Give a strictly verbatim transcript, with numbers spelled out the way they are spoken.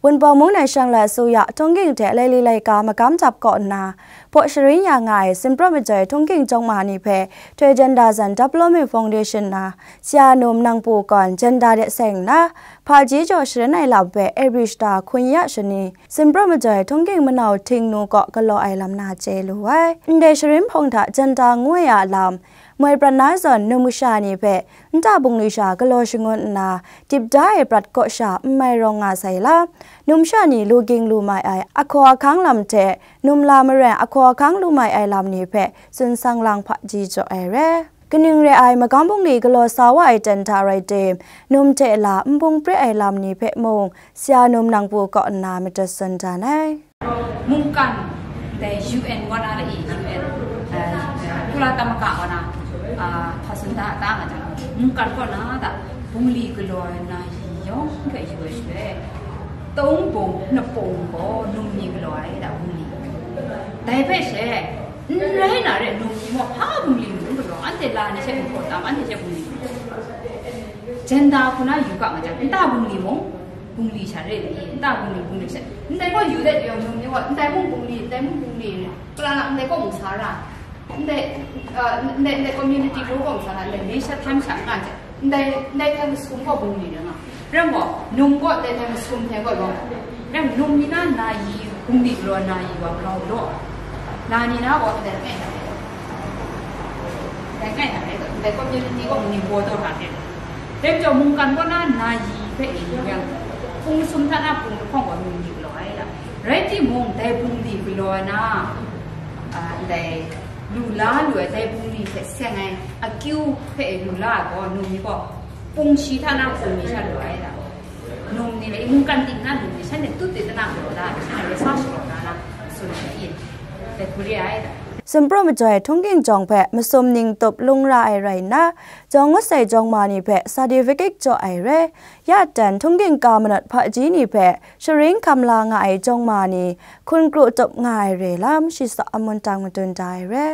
Wunpawng mung nan Shanglai Asuya Htung Ging hte Laili Laika Magam Dap kaw nna, hpaw sharin ya nga ai Sinpraw Majoi Htung Ging Jawng Ma ni hpe Htoi Jan Da Zan Development Foundation na Sya Num Nang Pu Kawn Jan Da de seng nna, hpaji jaw sharin ai lam hpe April shata hkun ya shani, Sinpraw Majoi Htung Ging Manau Htingnu kaw galaw ai lam na chye lu ai. Ndai sharin hpawng hta Jan Da ngu ai a lam, moi prat na zawn num kasha ni hpe nta bungli sha galaw shangun nna, dip da ai prat kaw sha n mai rawng nga sai lam, num sha ni lu ging lu mai ai ahkaw ahkang lam hte, num la maren ahkaw ahkang lu mai ai lam ni hpe tsun sang lang hpaji jaw ai re. Kaning re ai, magam bungli galaw sa wa ai ten hta rai tim, num hte la n bung pre ai lam ni hpe mung, Sya Num Nang Pu kaw nna madat tsun dan ai. Mungkan dai U N wa na la i, U N, eh, eh, Kula Tamaka wa na, ah, hpa sun da ta nga jang, mungkan kaw na da, bungli galaw ai na yi yawng hpe yu ai shaloi, taung bung, napung gaw num ni galaw ai da, bungli. Dai hpe she, n rai na re, num ni maw, hpa bungli num galaw, anhte la ni she n hkaw tam, anhte she bungli num. Jan Da hku na yu ga nga jang, nta bungli mung, bungli sha re ni, nta bungli, bungli sha. Ndai gaw yu dat yawng num ni gaw, ndai mung bungli, ndai mung bungli, kala na ndai gaw mung sa ra. Ndai, uh, ndai, ndai community law gaw mung sa ra, ndai nation htam sha nga jang, ndai, ndai hte masum gaw bungli rai nga. Ram gaw, num gaw ndai hte masum hte gaw law. Ram num ni na, na yi, bungli galaw na yi wa grau law. Na ni na gaw ndai ngai na re. Ndai ngai na re, ndai community gaw bungli baw taw na re. Dai majaw mungkan kaw na, na yi hpe e yu yang, hpung masum hta na hpung lahkawng gaw num ni galaw ai da. Rai timung, dai bungli galaw ai na, a, ndai lu la lu ai, dai bungli hte seng ai akyu hpe e lu la ai gaw, num ni gaw hpung shi hta na hpung ni sha lu ai da. Num ni le, mungkan ting na num ni, shanhte tut de tana galaw da, shanhte rasa shalaw na na, tsun ai i, dai hku re ai da. Sinpraw Majoi Htung Ging Jawng hpe masum ning tup lung ra ai rai nna, Jawng Ngut Sai Jawng Ma ni hpe certificate jaw ai re. Ya dan Htung Ging ka manawt hpaji ni hpe sharin hkam la nga ai Jawng Ma ni hkun kru tup nga ai re lam, shi sa a muntang madun da ai re.